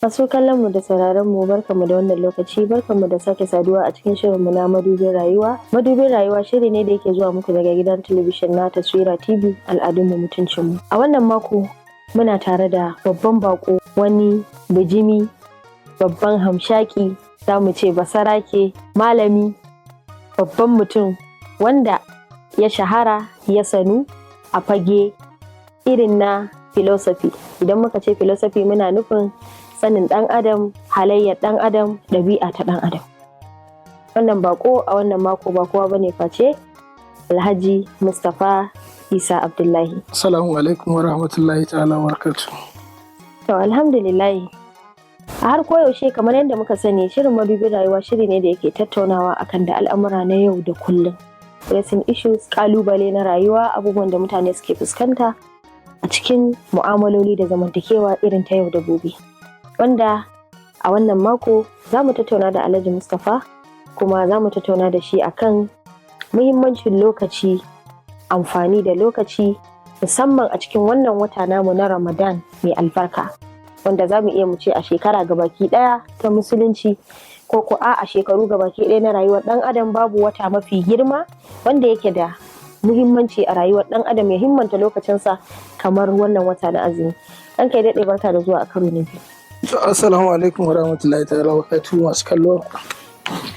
Masu kallon mu da sauraron mu, barkamu da wannan lokaci, barkamu da sake saduwa a cikin shirin mu na Madubin Rayuwa. Madubin Rayuwa shiri ne da yake zuwa muku daga gidan talabijin na Taswira TV, al'adun mu mutuncin mu. A wannan mako muna tare da babban bako, wani bijimi, babban hamshaki, za mu ce basarake, malami, babban mutum wanda ya shahara ya sanu a fage irin na philosophy. Idan muka ce philosophy, muna nufin sanin ɗan adam, halayyar ɗan adam, ɗabi'a ta ɗan adam. Wannan bako a wannan mako ba kowa bane face Alhaji Mustapha Isa Abdullahi. Assalamu alaikum wa rahmatullahi ta'ala wa barakatuh. To, alhamdulillahi. A har koyaushe, kamar yadda muka sani, shirin Madubin Rayuwa shiri ne da yake tattaunawa akan da al'amura na yau da kullum. Pressing issues, kalubale na rayuwa, abubuwan da mutane suke fuskanta a cikin mu'amaloli da zamantakewa irin ta yau da gobe. Wanda a wannan mako za mu tattauna da Alhaji Mustapha, kuma za mu tattauna da shi akan muhimmancin lokaci, amfani da lokaci, musamman a cikin wannan wata namu na Ramadan mai albarka, wanda za mu iya mu ce a shekara gabaki ɗaya ta Musulunci, ko a shekaru gabaki ɗaya na rayuwar ɗan adam, babu wata mafi girma wanda yake da muhimmanci a rayuwar ɗan adam ya himmanta lokacinsa kamar wannan wata na azumi. Ɗan kai daɗe, barka da zuwa a karo na biyu. Assalamu alaikum wa rahmatullahi ta'ala wa barakatuh, masu kallo.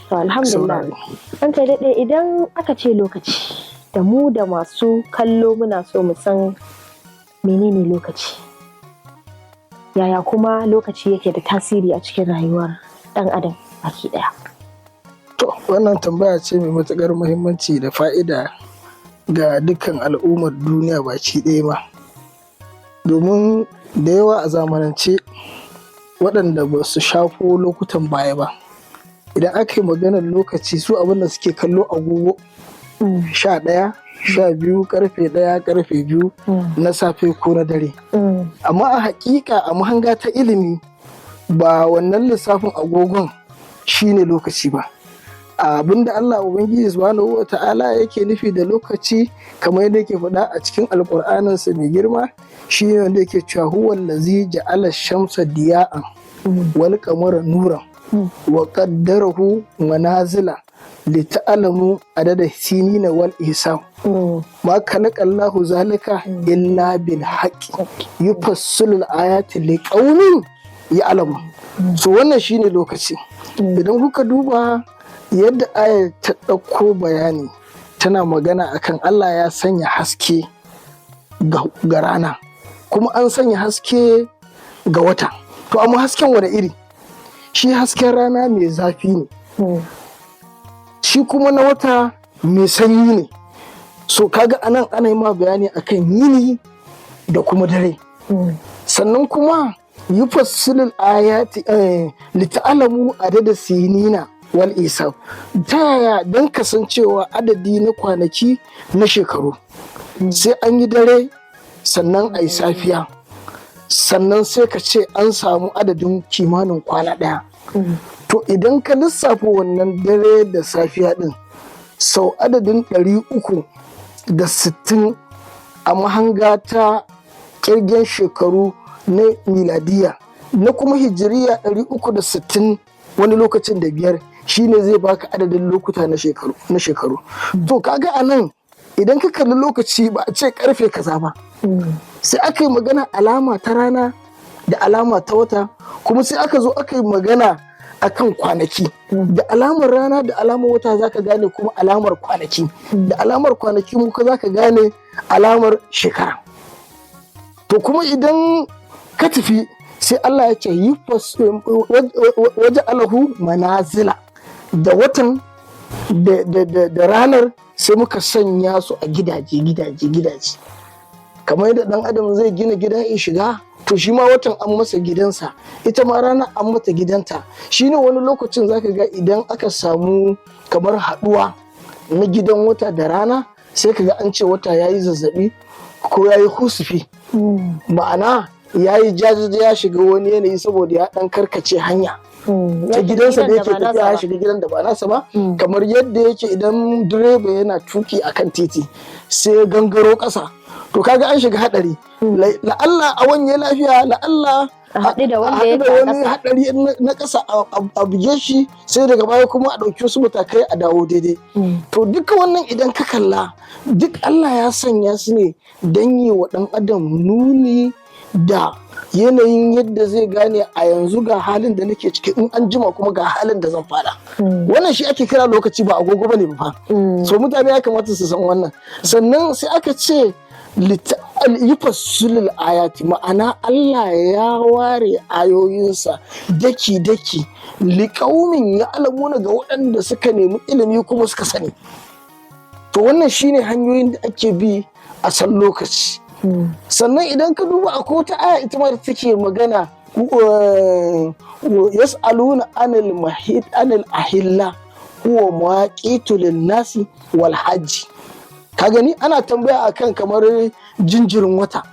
To, alhamdulillah. Ɗan kai daɗe, idan aka ce lokaci, da mu da masu kallo muna so mu san menene lokaci. Yaya kuma lokaci yake da tasiri a cikin rayuwar ɗan adam baki ɗaya? To, wannan tambaya ce mai matuƙar muhimmanci da fa'ida ga dukkan al'ummar duniya baki ɗaya ma. Domin da yawa a zamanance waɗanda ba su shafo lokutan baya ba, idan aka yi maganar lokaci, su abin da suke kallo agogo, 11, 12, karfe 1, karfe 2 na safe ko na dare. Amma a haƙiƙa, a mahanga ta ilimi, ba wannan lissafin agogon shine lokaci ba. Abinda Allah Ubangiji Subhanahu wa Ta'ala yake nufi da lokaci, kamar yadda yake faɗa a cikin Alƙur'aninsa mai girma, shi ne wanda yake cewa: "Huwa allazi ja'ala shamsa diya'an wal qamara nuran wa qaddarahu manazila li ta'lamu adada sinina wal hisab, ma khalaqa Allahu zalika illa bil haqqi, yufassilu al ayati liqaumin ya'lamun." So wannan shine lokaci. Idan kuka duba yadda ayar ta ɗauko bayani, tana magana akan Allah ya sanya haske ga rana, kuma an sanya haske ga wata. To, amma hasken wani iri? Shi hasken rana mai zafi ne, shi kuma na wata mai sanyi ne. So kaga anan ana yi ma bayani akan yini da kuma dare. Sannan kuma "yufassilul ayati lita'lamu adada sinina wal hisab". Ta yaya? Don kasancewa adadi na kwanaki na shekaru, sai an yi dare, sannan a yi safiya, sannan sai ka ce an samu adadin kimanin kwana ɗaya. To, idan ka lissafa wannan dare da safiya ɗin sau adadin 360 a mahanga ta ƙirgen shekaru na miladiya, na kuma hijiriya 360 wani lokacin da biyar, shine zai baka adadin lokuta na shekaru. To, kaga a nan idan ka kalli lokaci, ba a ce karfe kaza ba, sai aka yi magana alama ta rana da alama ta wata, kuma sai aka zo aka yi magana akan kwanaki. Da alamar rana da alamar wata zaka gane kuma alamar kwanaki, da alamar kwanaki muka zaka gane alamar shekara. To, kuma idan ka tafi, sai Allah ya ce yi waje alahu manazila, da watan da ranar sai muka sanya su a gidaje, gidaje, gidaje, kamar yadda dan adam zai gina gida ya shiga. To, shi ma watan an masa gidansa, ita ma rana an mata gidanta. Shine wani lokacin zaka ga idan aka samu kamar haɗuwa na gidan wata da rana, sai ka ga an ce wata ya yi zazzabi ko ya yi husufi, ma'ana ya yi jajaja, ya shiga wani yanayi saboda ya ɗan karkace hanya ta gidansa da yake tafiya, ya shiga gidan da ba nasa ba. Kamar yadda yake idan direba yana tuki akan titi sai ya gangaro ƙasa, to kaga an shiga hadari. La'alla a wanye lafiya, la'alla a haɗu da wanda a haɗu ya da wani hadari na ƙasa a buge shi, sai daga baya kuma a ɗauki wasu matakai a dawo daidai. To duka wannan idan ka kalla, duk Allah ya sanya su ne don yi wa ɗan adam nuni da yanayin yadda zai gane a yanzu ga halin da nake ciki, in an jima kuma ga halin da zan fada. Wannan shi ake kira lokaci, ba agogo bane ba fa. So mutane ya kamata su san wannan. Sannan sai aka ce yufassilul ayati, ma'ana Allah ya ware ayoyinsa daki-daki, liƙaumin ya alamuna, ga waɗanda suka nemi ilimi kuma suka sani. To wannan shine hanyoyin da ake bi a san lokaci. Sannan idan ka duba, akwai wata aya ita ma da take magana, yas'aluna anil mahid anil ahilla huwa mawaqitu lin-nasi wal hajji. Ka gani, ana tambaya akan kamar jinjirin wata.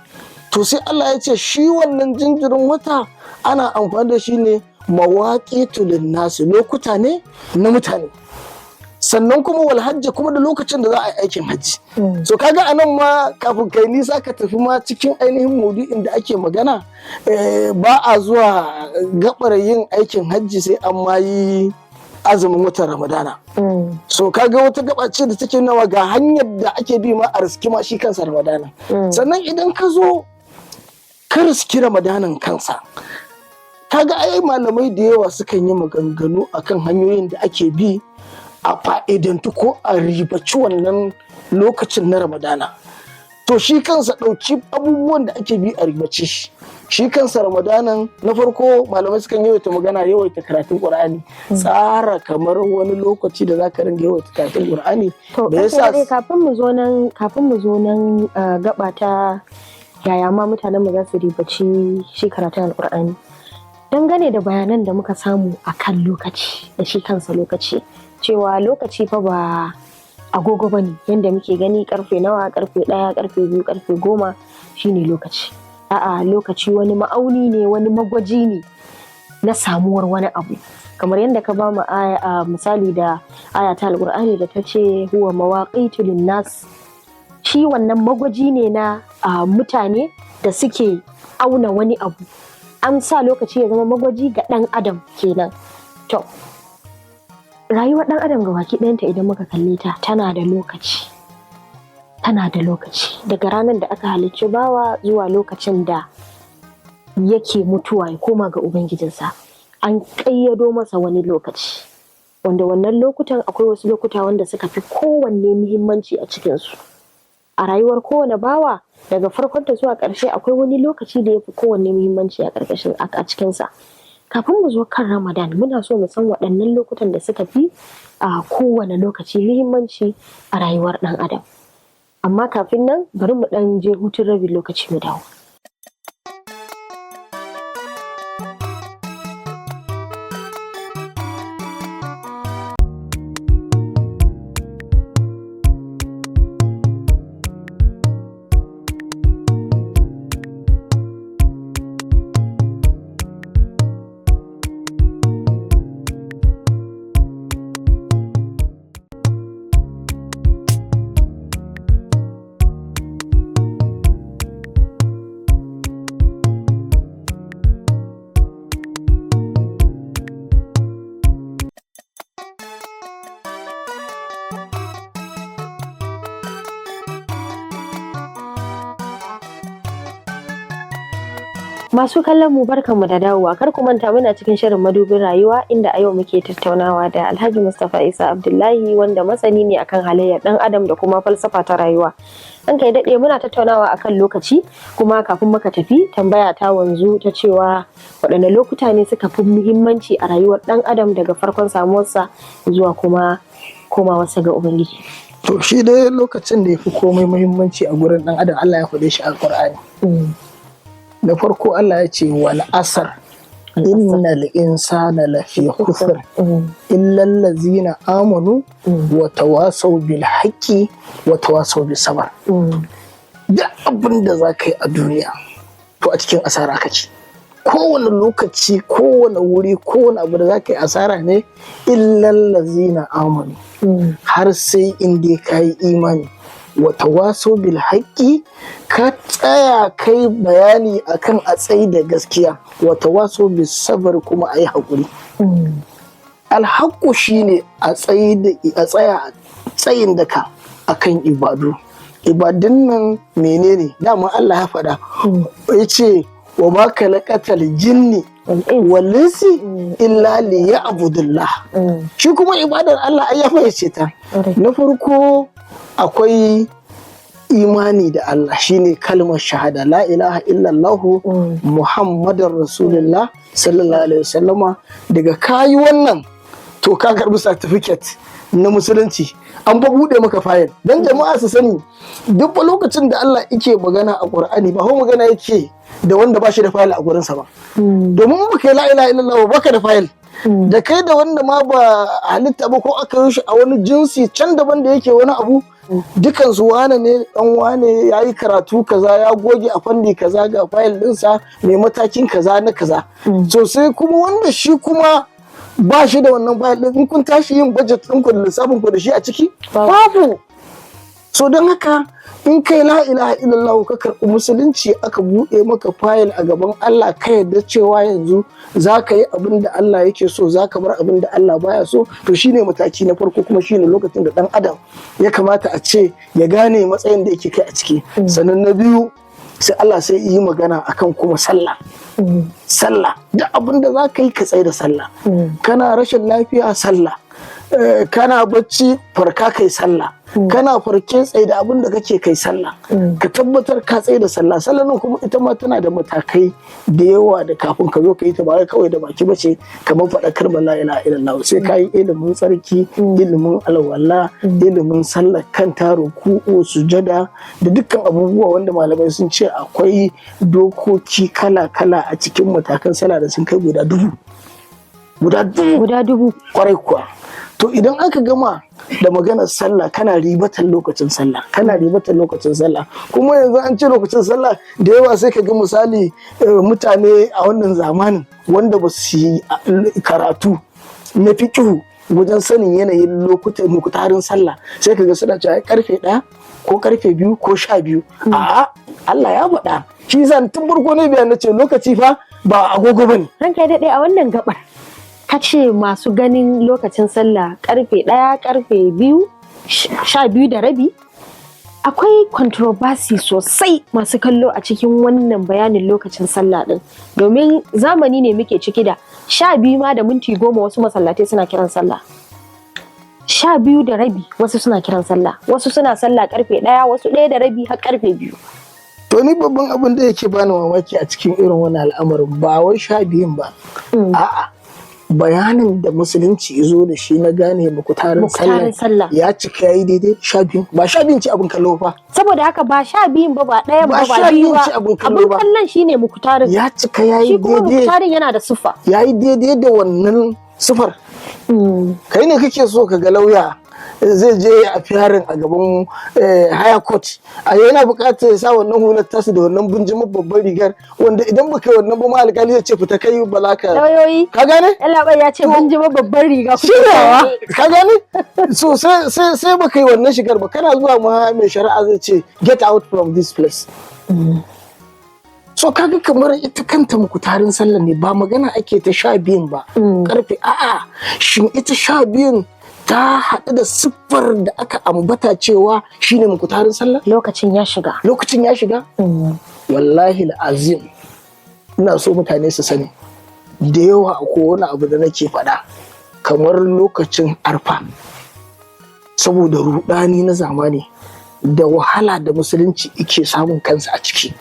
To sai Allah ya ce shi wannan jinjirin wata ana amfani da shi ne mawaqitu lin-nasi, lokuta ne na mutane, sannan kuma wal hajji, kuma da lokacin da za a yi aikin hajji. So kaga anan ma kafin kai nisa ka tafi ma cikin ainihin maudu'in da ake magana, ba a zuwa gabar yin aikin hajji sai an ma yi azumin watan Ramadana. So kaga wata gaba ce da take nawa ga hanyar da ake bi ma a riski ma shi kansa Ramadana. Sannan idan ka zo ka riski Ramadanan kansa, kaga ai malamai da yawa sukan yi maganganu akan hanyoyin da ake bi a fa'idantu ko a ribaci wannan lokacin na Ramadana. To shi kansa ɗauki abubuwan da ake bi a ribace shi, shi kansa Ramadanan, na farko malamai sukan yawaita magana yawaita karatun Ƙur'ani, tsara kamar wani lokaci da zaka ringa yawaita karatun Ƙur'ani. To, Da yasa kafin mu zo nan gaba ta yaya ma mutanen mu za su ribaci shi karatun Alƙur'ani. Dangane da bayanan da muka samu a kan lokaci da shi kansa lokaci, cewa lokaci fa ba agogo ba ne yadda muke gani, karfe nawa, karfe 1, karfe 2, karfe 10 shine lokaci. A'a, lokaci wani ma'auni ne, wani magwaji ne na samuwar wani abu. Kamar yadda ka bamu aya, a misali da aya ta Alƙur'ani da ta ce huwa mawaqitu linnas, shi wannan magwaji ne na mutane da suke auna wani abu. An sa lokaci ya zama magwaji ga ɗan adam kenan. To, rayuwar ɗan adam gabaki ɗayanta idan muka kalle ta, tana da lokaci. Tana da lokaci. Daga ranar da aka halicci bawa zuwa lokacin da yake mutuwa ya koma ga Ubangijinsa, an ƙayyado masa wani lokaci. Wanda wannan lokutan akwai wasu lokuta wanda suka fi kowanne muhimmanci a cikinsu. A rayuwar kowane bawa daga farkonta zuwa ƙarshe akwai wani lokaci da ya fi kowanne muhimmanci a ƙarƙashin a cikinsa. Kafin mu zo kan Ramadan, muna so mu san waɗannan lokutan da suka fi a kowane lokaci muhimmanci a rayuwar ɗan adam. Amma kafin nan bari mu ɗan je hutun rabin lokaci mu dawo. Masu kallon mu, barkanmu da dawowa. Kar ku manta muna cikin shirin Madubin Rayuwa, inda a yau muke tattaunawa da Alhaji Mustapha Isa Abdullahi, wanda masani ne akan halayyar ɗan adam da kuma falsafa ta rayuwa. An kai daɗe, muna tattaunawa akan lokaci, kuma kafin muka tafi tambaya ta wanzu ta cewa waɗanne lokuta ne suka fi muhimmanci a rayuwar ɗan adam daga farkon samuwarsa zuwa kuma komawarsa ga Ubangiji. To shi dai lokacin da ya fi komai muhimmanci a gurin ɗan adam, Allah ya faɗe shi a Ƙur'ani. Da farko Allah ya ce wal asr innal insana lafi khusr illa allazina amanu wa tawasaw bil haqqi wa tawasaw bis sabr. Duk abin da za ka yi a duniya To, a cikin asara kake. Kowane lokaci, kowane wuri, kowane abu da za ka yi, asara ne, illal lazina amanu, har sai in dai ka yi imani, wa tawaso bil haqqi, ka tsaya kai bayani akan a tsayi da gaskiya, wa tawaso bis sabr, kuma a yi haƙuri. Alhaƙu shine a tsaya tsayin daka akan ibadu. Ibadun nan menene? Dama Allah ya faɗa, ya ce wa ma khalaqatal jinni wal insi illa liya'budullah. Shi kuma ibadar Allah ai ya fayyace ta. Na farko akwai imani da Allah, shine kalmar shahada, la ilaha illallah Muhammadar Rasulullah sallallahu alaihi wasallama. Daga kayi wannan, to ka karbi certificate na musulunci, an ba bude maka fayil. Dan jama'a su sani, duk lokacin da Allah yake magana a Qur'ani, ba ho magana yake da wanda ba shi da fayil a gurinsa ba, domin baka yi la ilaha illallah, baka da fayil. Da kai da wanda ma ba halitta ba, ko aka yi shi a wani jinsi can daban da yake wani abu, dukan su wane ne, dan wane, ya yi karatu kaza, ya goge a fanni kaza, ga fayil dinsa mai matakin kaza na kaza. So sai kuma wanda shi kuma ba shi da wannan fayil din, in kun tashi yin budget ɗinku da lissafin ku da shi a ciki, babu. So don haka, in kai la ilaha illallah, ka karɓi musulunci, aka buɗe maka fayil a gaban Allah, ka yarda cewa yanzu za ka yi abin da Allah yake so, za ka bar abin da Allah baya so, to shine mataki na farko, kuma shine lokacin da ɗan adam ya kamata a ce ya gane matsayin da yake kai a ciki. Sannan na biyu, sai Allah sai yi magana akan kuma sallah. Sallah, duk abin da za ka yi, ka tsaye da sallah. Kana rashin lafiya, sallah. Kana bacci, farka kai sallah. Kana farke, tsaye da abin da kake, kai sallah. Ka tabbatar ka tsaye da sallah. Sallah nan kuma ita ma tana da matakai da yawa da kafin ka zo ka yi ta. Ba wai kawai da baki bace kamar faɗa kalmar la ilaha illallah. Sai ka yi ilimin tsarki, ilimin alwala, ilimin sallah kanta, ruku'u, sujada da dukkan abubuwa, wanda malamai sun ce akwai dokoki kala-kala a cikin matakan sallah da sun kai guda 1000, guda 1000. Guda 1000. Kwarai kuwa. To, idan aka gama da maganar sallah, kana ribatan lokacin sallah, kana ribatan lokacin sallah. Kuma yanzu an ce lokacin sallah da yawa, sai ka ga misali mutane a wannan zamanin wanda ba su yi karatu na fiƙihu wajen sanin yanayin lokutan muktarin sallah, sai ka ga suna cewa karfe 1 ko karfe 2 ko 12. A'a, Allah ya faɗa. Shi zan tun farko ne biyan na ce lokaci fa ba agogo bane. Ranka ya daɗe, a wannan gabar ka ce masu ganin lokacin sallah karfe 1, karfe 2, 12:30, akwai controversy sosai, masu kallo, a cikin wannan bayanin lokacin sallah din, domin zamani ne muke ciki da 12 ma da minti 10 wasu masallatai suna kiran sallah, 12:30 wasu suna kiran sallah, wasu suna sallah karfe 1, wasu 1:30, har karfe 2. To, ni babban abin da yake bani mamaki a cikin irin wani al'amarin, ba wai 12n ba. A'a, bayanin da musulunci ya zo da shi na gane mukutarin Muktarin sallah sallah. ya cika, yayi daidai 12. Ba 12n ci abin kallo fa. Saboda haka ba 12n ba, ba ɗayan Ba ba, ba sha biyu biyun ba. ci abin kallo Abin ba. kallon shine muktarin. Ya cika, yayi Shi kuma daidai. muktarin yana da siffa. Yayi daidai da wannan sifar. Kai ne kake so ka ga lauya zai je a fiyarin a gaban higher court, a yana buƙatar ya sa wannan hular tasu da wannan bunjimar babbar rigar, wanda idan baka yi wannan ba ma, alƙali zai ce fita, kai ba za ka Lauyoyi. Ka gane? Yallaɓai ya ce bunjimar babbar riga Shi kuke sawa. ne, ka gane? So sai baka yi wannan shigar ba, kana zuwa ma mai shari'a zai ce get out from this place. So kaga kamar ita kanta mukutarin sallah ne, ba magana ake ta 12n ba, karfe, a'a. Shin ita 12n ta haɗu da siffar da aka ambata cewa shine mukutarin sallah? Lokacin ya shiga. Lokacin ya shiga. Wallahi azim, ina so mutane su sani, da yawa akwai wani abu da nake faɗa kamar lokacin arfa, saboda rudani na zamani da wahala da musulunci ike samun kansa a ciki,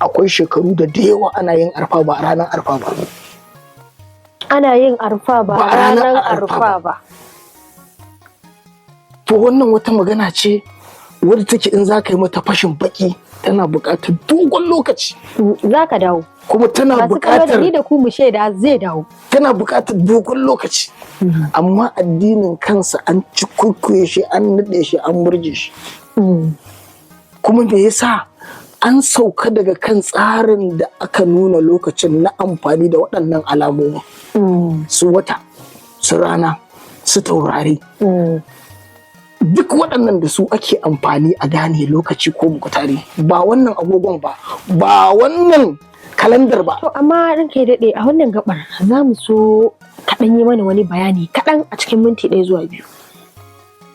akwai shekaru da yawa ana yin arfa ba a ranar arfa ba. Ana yin arfa ba Ba a ranar ranar arfa arfa ba. To, wannan wata magana ce wadda take, in za ka yi mata fashin baki, tana buƙatar dogon lokaci. Za ka dawo. Kuma tana Masu kallo, da buƙatar ni da ku mu shaida zai dawo. Tana buƙatar dogon lokaci, amma addinin kansa an ci kuikuye shi, an naɗe shi, an murje shi. Kuma me yasa An sauka daga kan tsarin da aka nuna lokacin na amfani da waɗannan alamomin, su wata, su rana, su taurari, duk waɗannan da su ake amfani a gane lokaci ko mukutari, ba wannan agogon ba, ba wannan kalandar ba. To amma ranka ya daɗe, a wannan gabar za mu so kaɗan yi mana wani bayani kaɗan a cikin minti 1 zuwa 2.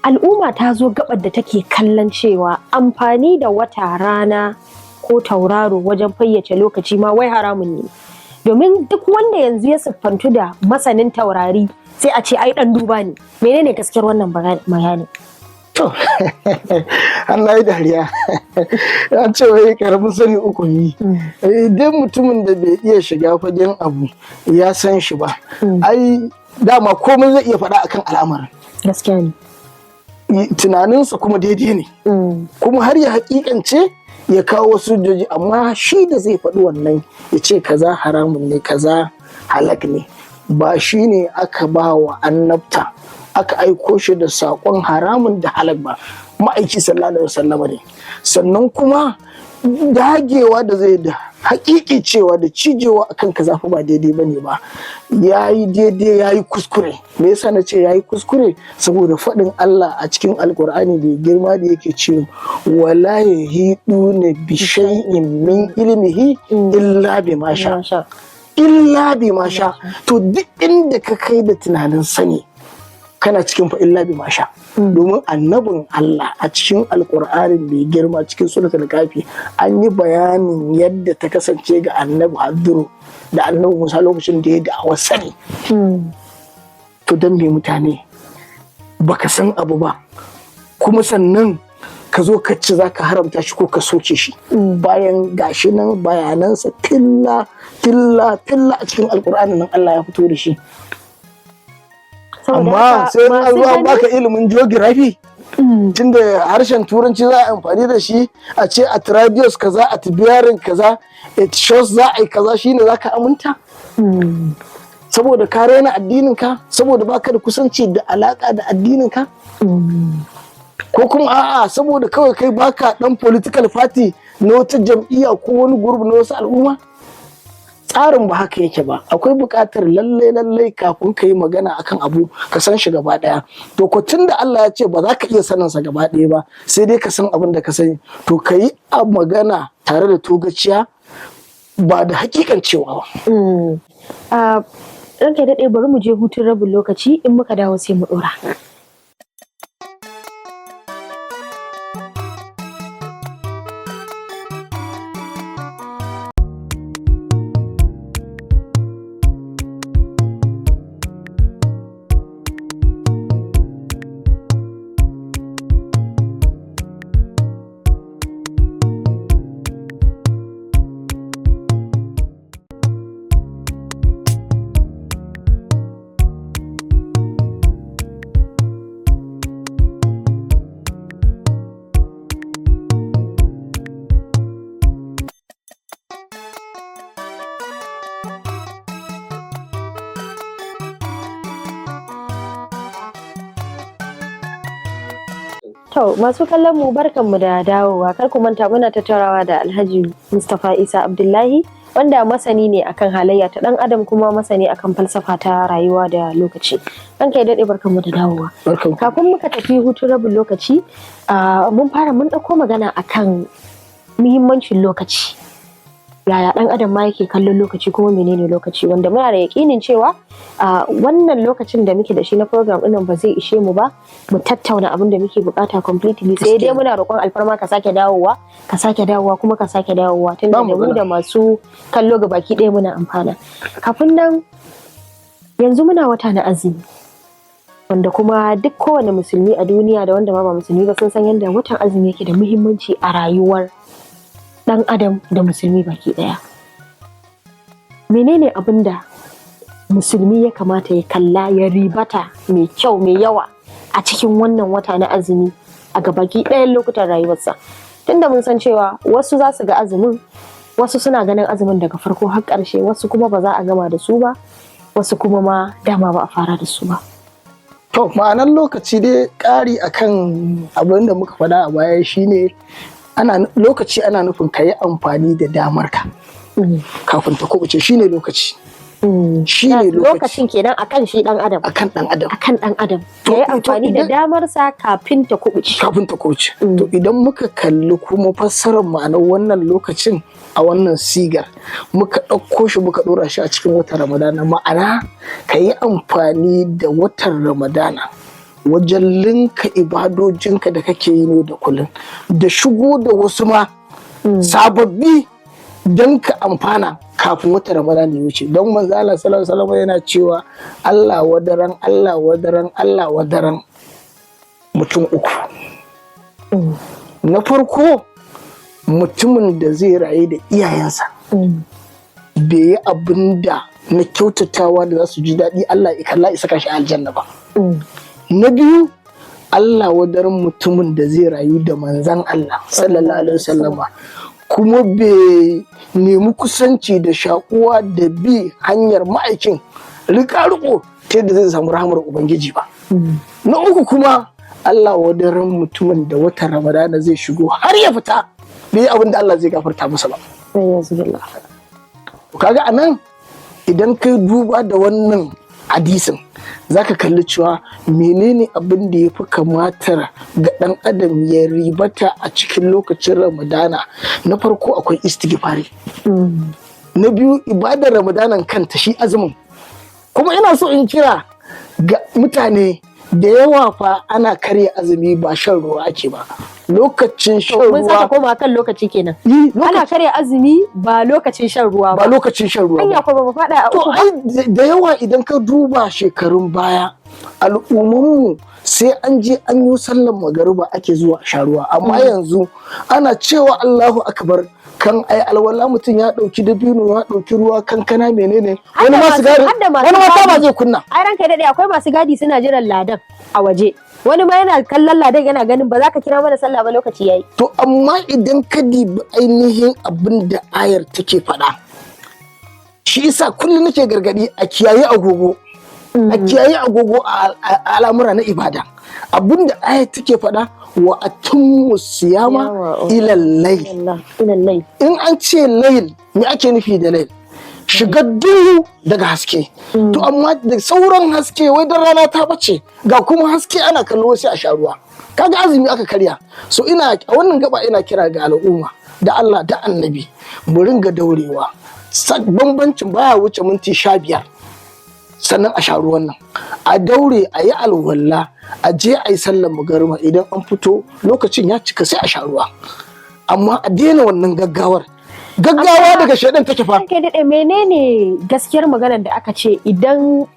Al'umma ta zo gabar da take kallon cewa amfani da wata, rana ko tauraro wajen fayyace lokaci ma wai haramun ne. Domin duk wanda yanzu ya siffantu da masanin taurari sai a ce ai ɗan duba ne. Menene gaskiyar wannan bayani? To, an yi dariya. An ce wai karamin sani uku yi. Idan mutumin da bai iya shiga fagen abu ya san shi ba, ai dama komai zai iya faɗa akan al'amarin. Gaskiya ne. Tunaninsa kuma daidai ne. Kuma har ya hakikance ya kawo wasu hujjoji, amma shi da zai faɗi wannan ya ce kaza haramun ne, kaza halak ne, ba shi ne aka ba wa annabta, aka aiko shi da saƙon haramun da halak ba. Ma'aiki sallallahu alaihi wasallama ne. Sannan kuma dagewa da zai da hakiki cewa da cijewa akan kaza fa ba daidai bane ba, yayi daidai yayi kuskure. Me yasa na ce yayi kuskure? Saboda faɗin Allah a cikin Alkur'ani bai girma da yake ce wala yuhiduna bi shay'in min ilmihi illa bima sha. Masha. Illa bima sha. To duk inda ka kai da tunanin sani, kana cikin fa illa bima sha, domin annabin Allah a cikin Alkur'anin mai girma, cikin Suratul Kafi, an yi bayanin yadda ta kasance ga Annabi Haddiru da Annabi Musa lokacin da ya da'awar sani. To don me mutane baka san abu ba, kuma sannan ka zo ka ci za ka haramta shi ko ka soke shi, bayan gashi nan bayanansa filla filla filla a cikin Alkur'anin nan Allah ya fito da shi? Saboda Amma haka sai an masu zo an gani- baka ilimin geography, tunda harshen Turanci za a amfani da shi, a ce at radius kaza, at bearing kaza, it shows za a yi kaza, shine za ka aminta, saboda ka raina addinin ka, saboda baka da kusanci da alaka da addinin ka, ko kuma a'a, saboda kawai kai baka dan political party na wata jam'iyya ko wani group na wasu al'umma. Tsarin ba haka yake ba. Akwai buƙatar lalle lalle kafin ka yi magana akan abu ka san shi gaba ɗaya. To ko tun da Allah ya ce ba za ka iya sanin sa gaba ɗaya ba, sai dai ka san abin da ka sani, to ka yi magana tare da togaciya, ba da hakikan cewa ba. Ranka ya daɗe, bari mu je hutun rabin lokaci, in muka dawo sai mu ɗora. To masu kallon mu, barkanmu da dawowa. Kar ku manta muna tattaunawa da Alhaji Mustapha Isa Abdullahi, wanda masani ne akan halayya ta dan adam, kuma masani akan falsafa ta rayuwa da lokaci. Ranka ya daɗe, barkanmu da dawowa. Barkan ku. Kafin muka tafi hutun rabin lokaci, mun fara mun ɗauko magana akan muhimmancin lokaci. Yaya ɗan adam ma yake kallon lokaci, kuma menene lokaci, wanda muna da yaƙinin cewa wannan lokacin da muke da shi na program ɗin ba zai ishe mu ba mu tattauna abin da muke bukata completely, sai dai muna roƙon alfarma ka sake dawowa, ka sake dawowa, kuma ka sake dawowa, tunda Ba da mu magana. da masu kallo ga baki ɗaya muna amfana. Kafin nan, yanzu muna wata na azumi, wanda kuma duk kowane musulmi a duniya da wanda ma ba musulmi ba sun san yadda watan azumi yake da muhimmanci a rayuwar ɗan adam da musulmi baki ɗaya. Menene abin da musulmi ya kamata ya kalla ya ribata mai kyau, mai yawa a cikin wannan wata na azumi a gabaki ɗayan lokutan rayuwarsa? Tunda mun san cewa wasu za su ga azumin, wasu suna ganin azumin daga farko har ƙarshe, wasu kuma ba za a gama da su ba, wasu kuma ma dama ba a fara da su ba. To ma'anar lokaci dai, ƙari akan abin da muka faɗa a baya, shine Ana lokaci, ana nufin ka yi amfani da damar ka kafin ta kubuce, shine lokaci. Shine lokaci. Lokacin kenan akan shi dan adam. Akan dan adam. Akan dan adam, ya yi amfani da damarsa kafin ta kubuce. Kafin ta kubuce. To, idan muka kalli kuma fassarar ma'anar wannan lokacin a wannan sigar, muka ɗauko shi muka ɗora shi a cikin watan Ramadana, ma'ana ka yi amfani da watan Ramadana wajen linka ibadojinka da kake yi ne da kullum, da shigo da wasu ma sababbi don ka amfana kafin watan Ramadana ya wuce. Don Manzo Allah sallallahu alaihi wasallam yana cewa, "Allah wadaran, Allah wadaran, Allah wadaran mutum uku." Na farko, mutumin da zai rayu da iyayensa bai yi abin da na kyautatawa da za su ji daɗi, Allah ya kalla ya saka shi a aljanna ba. Na biyu, Allah wadaran mutumin da zai rayu da Manzan Allah sallallahu alaihi wasallama kuma bai nemi kusanci da shakuwa da bi hanyar ma'aikin rika-riko ta yadda zai samu rahamar Ubangiji ba. Na uku kuma, Allah wadaran mutumin da watan Ramadana zai shigo har ya fita bai yi abin da Allah zai gafarta masa ba. Kaga anan idan kai duba da wannan hadisin, zaka kalli cewa menene abin da ya fi kamatar ga ɗan adam ya ribata a cikin lokacin Ramadana. Na farko, akwai istighfari. Na biyu, ibadar Ramadanan kanta, shi azumin. Kuma ina so in kira ga mutane da yawa fa, ana karya azumi ba shan ruwa ake ba lokacin shan Mun saka ruwa. koma kan lokaci kenan. Yi, Ana karya azumi ba lokacin shan ruwa ba ba. lokacin shan ruwa Hanya ba. ko ba mu faɗa a To uku ba? ai da yawa idan ka duba shekarun baya, al'ummanmu sai an je an yi sallan magariba ake zuwa a sha ruwa, amma yanzu ana cewa Allahu akbar, kan ai alwala mutum ya dauki dabino, ya dauki ruwa, kankana, menene, wani ma sigari, Har da masu wani ma taba gadi. zai kunna. Ai ranka daɗe, akwai masu gadi suna jiran ladan a waje. Wani ma yana kallon ladan, yana ganin ba za ka kira mana sallah ba, lokaci yayi. To, amma idan ka dibi ainihin abin da ayar take faɗa, shi yasa kullum nake gargadi a kiyaye agogo, a kiyaye agogo a al'amura na ibada. Abin da ayar take faɗa, wa atimmu siyama ilal layl. Ilal layl. In an ce layl, me ake nufi da layl? Shiga duhu daga haske. To, amma da sauran haske, wai dan rana ta bace, ga kuma haske ana kallo, sai a sha ruwa, kaga azumi aka karya. So ina a wannan gaba ina kira ga al'umma, da Allah da Annabi mu ringa daurewa. Bambancin baya wuce minti 15 sannan a sha ruwan nan. A daure a yi alwala, a je a yi sallar magariba, idan an fito lokacin ya cika sai a sha ruwa. Amma a daina wannan gaggawar. Gaggawa daga shaidan take fa. Ranka daɗe, menene gaskiyar maganar da aka ce idan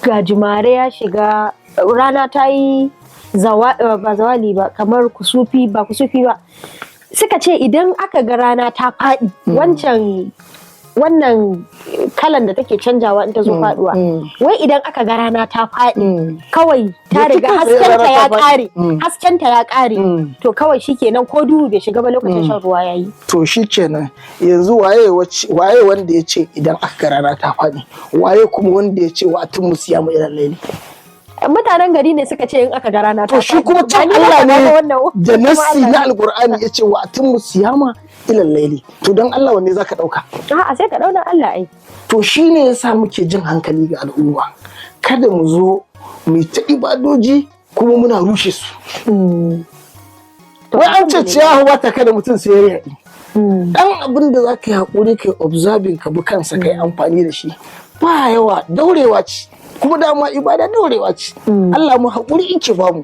gajimare ya shiga, rana ta yi ba zawali ba, kamar kusufi, ba kusufi ba, suka ce idan aka ga rana ta faɗi, wancan wannan kalan da take canjawa in ta zo faɗuwa, wai idan aka ga rana ta faɗi, kawai ta Da riga kika tsaye haskenta rana ya ta faɗi. ƙare, haskenta ya ƙare, to kawai shikenan, ko duhu bai shiga ba, lokacin shan ruwa yayi. To shi kenan, yanzu waye wanda ya ce idan aka ga rana ta faɗi? Waye kuma wanda ya ce wa atimmu siyama ilal layli? Mutanen gari ne suka ce in aka ga rana ta To, shi faɗi. kuma can Ba ni na Allah faɗa ba ne wannan, da kuma nassi Allah na ne. Alqur'ani ya ce wa atimmu siyama ilal layli. To, don Allah wanne zaka dauka? A'a, sai ka dauna Allah ai. To, shi ne yasa muke jin hankali ga al'umma, kada mu zo mu yi ta ibadoji kuma muna rushe su. To, Wai an ce alhamdulillah. ciyawa ba ta kada mutum sai ya yaɗi. Dan abin da za ka yi haƙuri, ka yi observing, ka bi kansa, ka yi amfani da shi, ba yawa, daurewa ce. Kuma dama ibada daurewa ce. Allah mu haƙuri in ce bamu,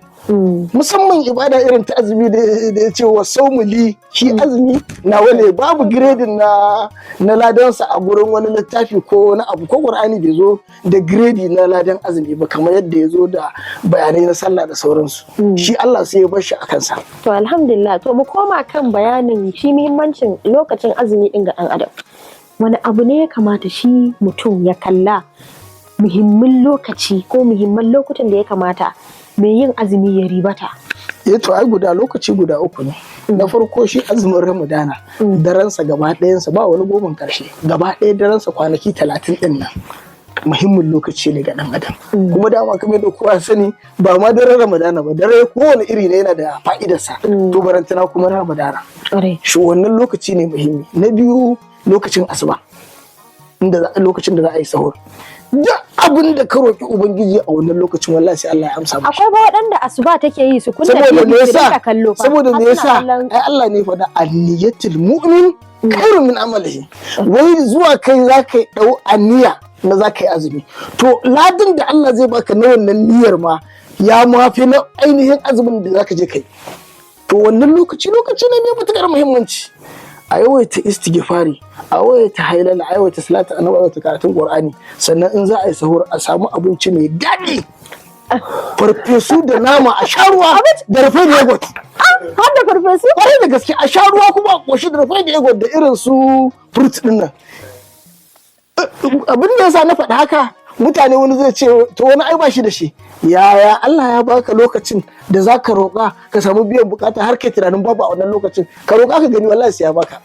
musamman ibada irin ta azumi da ya ce wa saumu li, shi azumi na wane babu grading na ladansa a gurin wani littafi ko wani abu, ko Qur'ani bai zo da grade na ladan azumi ba kamar yadda ya zo da bayanai na sallah da sauransu. Shi Allah sai ya bar shi a kansa. To, alhamdulillah. To, mu koma kan bayanin shi muhimmancin lokacin azumi din ga ɗan adam. Wani abu ne ya kamata shi mutum ya kalla, muhimmin lokaci ko muhimman lokutan da ya kamata mai yin azumi ya ribata? Eh, to ai guda lokaci guda uku ne. Na farko, shi azumin Ramadana, daransa gaba ɗayansa, ba wani goman karshe, gaba ɗaya daransa kwanaki 30 ɗin nan. Muhimmin lokaci ne ga ɗan adam. Kuma dama kamar da kowa sani, ba ma daren Ramadana ba, dare kowane iri ne yana da fa'idarsa, to barantana kuma Ramadana. Shi wannan lokaci ne muhimmi. Na biyu, lokacin asuba, inda lokacin da za a yi sahur, duk abin da ka roƙi Ubangiji a wannan lokacin, wallahi sai Allah ya amsa maka. Akwai ba waɗanda asuba take yi su kunna Saboda TV me su yasa? rinka kallo fa. Saboda Har me suna yasa? Ai Allah ne faɗa, "Anniyatul mu'min khairun min amalihi." Wai zuwa kai za ka yi dau aniya na za ka yi azumi, to ladan da Allah zai baka na wannan niyyar ma ya mafi na ainihin azumin da zaka je kai. To wannan lokaci, lokaci ne mai matukar muhimmanci. A yawaita istighfari, a yawaita hailala, a yawaita salatu annabi, a yawaita karatun Qur'ani. Sannan in za a yi sahur, a samu abinci mai daɗi, farfesu da nama, a sha ruwa da rufe da yogurt. Har da farfesu? Kwarai da gaske, a sha ruwa kuma a ƙoshi da rufe da yogurt da irin su fruit din nan. Abin da yasa na faɗi haka, mutane wani zai ce, to wani ai ba shi da shi. Yaya Allah ya baka lokacin da za ka roƙa ka samu biyan bukata, har kai tunanin babu a wannan lokacin? Ka roƙa ka gani, wallahi sai ya baka.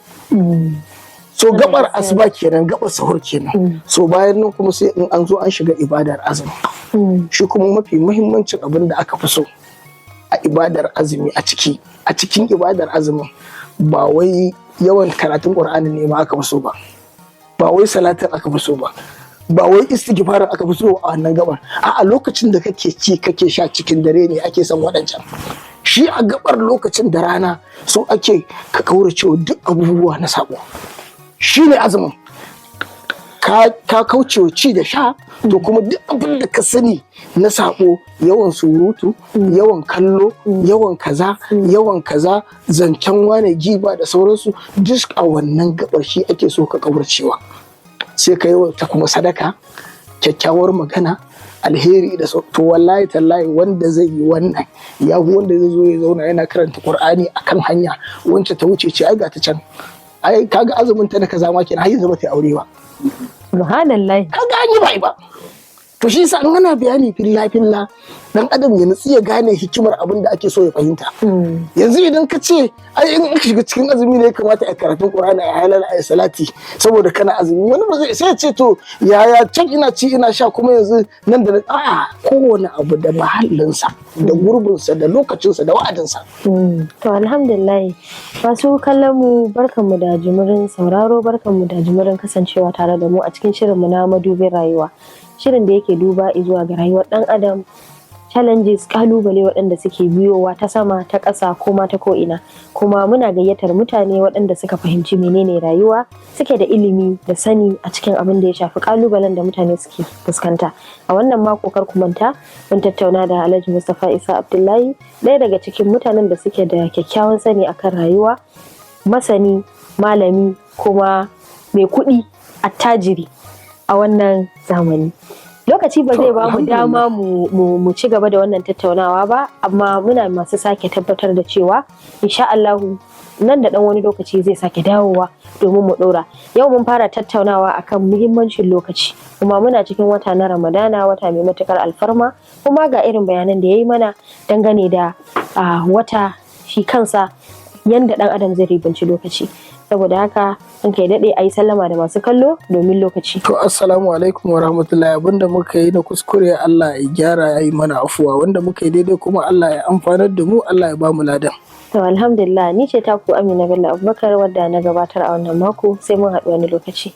So gabar asuba kenan, gabar sahur kenan. So bayan nan kuma sai in an zo an shiga ibadar azumi. Shi kuma mafi muhimmancin abin da aka fi so a ibadar azumi, a cikin ibadar azumin, ba wai yawan karatun Qur'ani ne ma aka fi so ba, ba wai salatin aka fi so ba, ba wai istighfarin aka fi so a wannan gabar. A'a, lokacin da kake ci kake sha cikin dare ne ake son waɗancan. Shi a gabar lokacin da rana, so ake ka kaurace duk abubuwa na sabo. Shi ne azumin. Ka kaucewa ci da sha, to kuma duk abin da ka sani na sabo, yawan surutu, yawan kallo, yawan kaza, yawan kaza, zancen wane, giba da sauransu, duk a wannan gabar shi ake so ka kauracewa. Sai ka yi ta kuma sadaka, kyakkyawar magana, alheri da to wallahi tallahi wanda zai yi wannan ya fi wanda zai zo ya zauna yana karanta Qur'ani akan hanya, wance ta wuce ce, ai ga ta can, ai kaga azumin ta na kaza ma kenan, har yanzu ba ta yi aure ba. Subhanallah. Kaga an yi ba ba. To shi yasa in ana bayani filla filla, dan adam ya nutsi ya gane hikimar abin da ake so ya fahimta. Yanzu idan ka ce ai in aka shiga cikin azumi ne ya kamata a karatun Qur'ani, a halal, a salati, saboda kana azumi, wani ba zai sai ya ce, to yaya can ina ci ina sha, kuma yanzu nan da a'a, kowane abu da mahallinsa da gurbinsa da lokacinsa da wa'adinsa. To alhamdulillah, masu kallon mu, barkanmu da jimirin sauraro, barkanmu da jimirin kasancewa tare da mu a cikin shirinmu na Madubin Rayuwa. Shirin da yake duba zuwa ga rayuwar ɗan adam, challenges, kalubale waɗanda suke biyowa ta sama, ta ƙasa ko ma ta ko'ina. Kuma muna gayyatar mutane waɗanda suka fahimci menene rayuwa, suke da ilimi da sani a cikin abin da ya shafi kalubalen da mutane suke fuskanta. A wannan mako, kar ku manta, mun tattauna da Alhaji Mustapha Isa Abdullahi, ɗaya daga cikin mutanen da suke da kyakkyawan sani akan rayuwa, masani, malami, kuma mai kuɗi, attajiri a wannan zamani. Lokaci ba zai ba mu dama mu ci gaba da wannan tattaunawa ba, amma muna masu sake tabbatar da cewa insha Allahu nan da dan wani lokaci zai sake dawowa domin mu dora. Yau mun fara tattaunawa akan muhimmancin lokaci, kuma muna cikin wata na Ramadana, wata mai matukar alfarma, kuma ga irin bayanan da ya yi mana dangane da wata shi kansa, yanda dan adam zai ribanci lokaci. Saboda haka in kai daɗe, a yi sallama da masu kallo domin lokaci. To, assalamu alaikum wa rahmatullahi. Abinda muka yi na kuskure, Allah ya gyara, ya yi mana afuwa. Wanda muka yi daidai kuma, Allah ya amfanar da mu, Allah ya ba mu ladan. To alhamdulillah, ni ce taku Amina Bello Abubakar, wadda na gabatar a wannan mako, sai mun haɗu wani lokaci.